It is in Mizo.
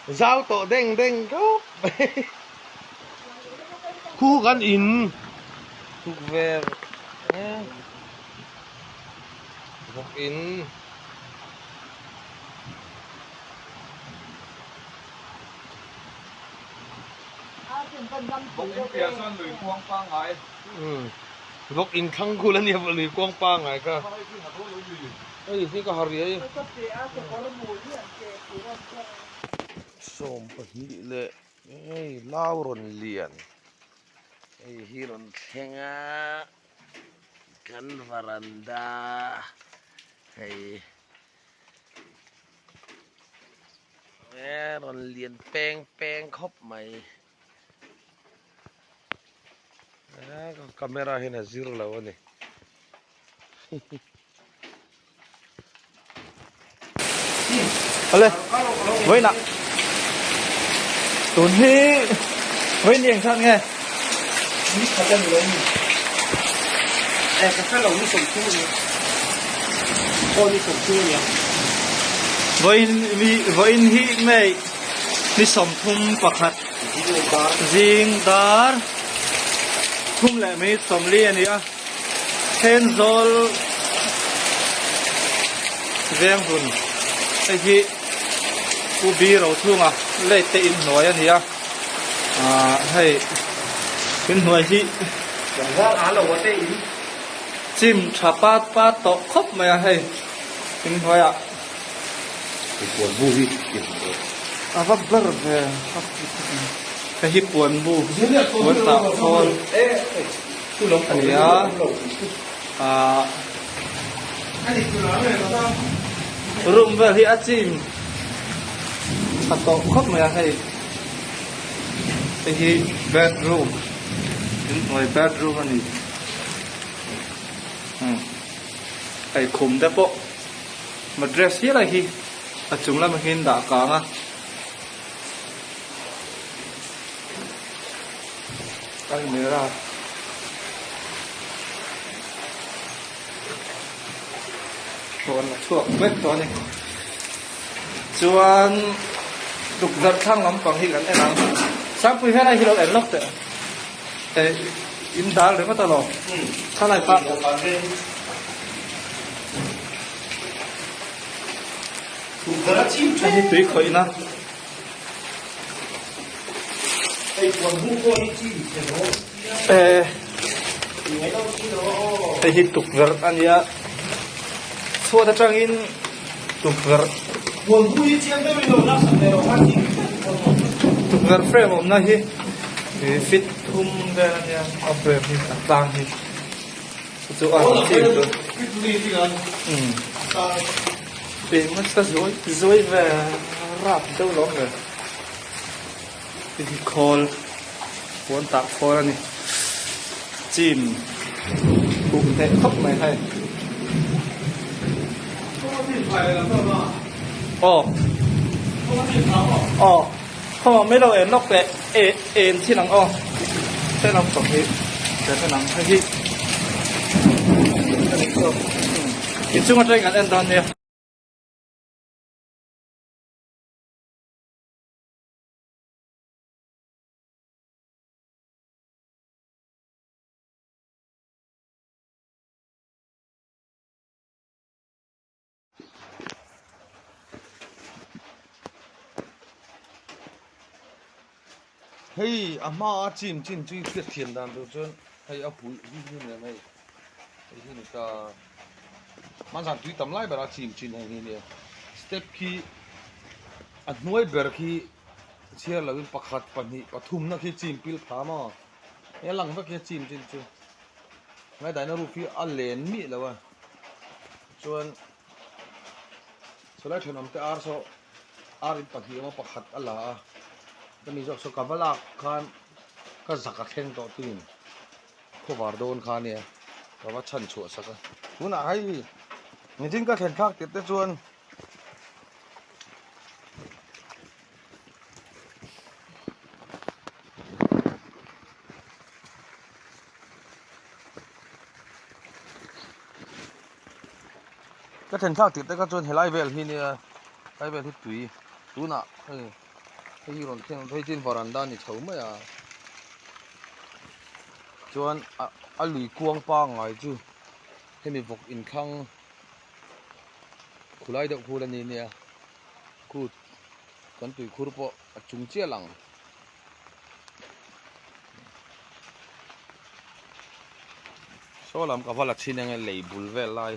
Zau tawh deng deng khawp mai. Khu kan in tukverh vawk in. Vawk in thlang khul a nia lui kuang pangngai kha. Hei hi ka ha riai. 12 leh hei lau rawn lian hei hi rawn thleng a kan varanda hei rawn lian peng peng khawp mai. Camera hian a zir lo a ni. Awle vawiinah tun hi vawiin ni engzat nge? Ni khat a ni lo mi? E ka hre lo ni 30 a nia. Aw ni 30 a nia. Vawiin mi vawiin hi May ni 31 zing dar thum leh minute 40 a ni a. Thenzawl veng hun hei hi Pu Bi Rochhunga late te inhnuai a ni a ah hei inhnuai hi chim tha pat pat tawh khawp mai a hei inhnuaiah a va ber ve hei hi puan bu puan tah khawl. A ni a ahh room vel hi a chim tha tawh khawp mai a hei hei hi bedroom inhnuai bedroom a ni umm hei khum te pawh matress hial a hi a chung lamah hian dah kang a. Almirah rawn la chhuak vek tawh a ni chuan tukverh thlang lampang hi kan en ang Sangpui hian a hi lo en lawk teh eh in dal ringawt alawm khalai pah hei hi tui khawihna. Hei hi tukverh a nia chhuat atangin tukverh tukverh frame awmna hi feet thum vel a nia a frame hi a tlang hi chu a chim chu Peng nasa zuai zuai ve rap deuh lawm ve hei hi khawl puan tah khawl a ni chim huh hneh khawp mai hei aw aw khaw mai lo en lawk teh e en thin ang aw heng lampang hi heng ang hei hi inchung atangin kan en dawn nia. Hei a hma a chim chin chu i hriat thiam dan tur chuan hei a pui hi hi nen hei hei hi ni ta hmanzan tui tam lai berah a chim chin hei hi nia step khi a hnuai ber khi chhiar lovin pakhat pahnih pathumna khi chim pil pha maw hei a lang vek hi a chim chin chu ngaidahna roof hi a len miah lo a chuan chulai thenawm te ar saw ar in pahnih emaw pakhat a la a ka ni zawk saw ka va lak khan ka zak a thleng tawh tuin khawvar dawn kha ania ka va chhan chhuah sak a tunah hei nitin ka thlen thlak tirh te chuan. Ka then thlak tirh te kha chuan helai vel hi nia helai vel hi tui tunah hei. Hei hi rawn thleng phei chuan varanda a ni chho mai a, chuan a lui kuang pangngai chu hemi vawk inthlang khulai deuh khul a ni nia khu kan tuikhur pawh a chung chiah lang. Saw lam ka va la chhin eng e lei bul vel lai.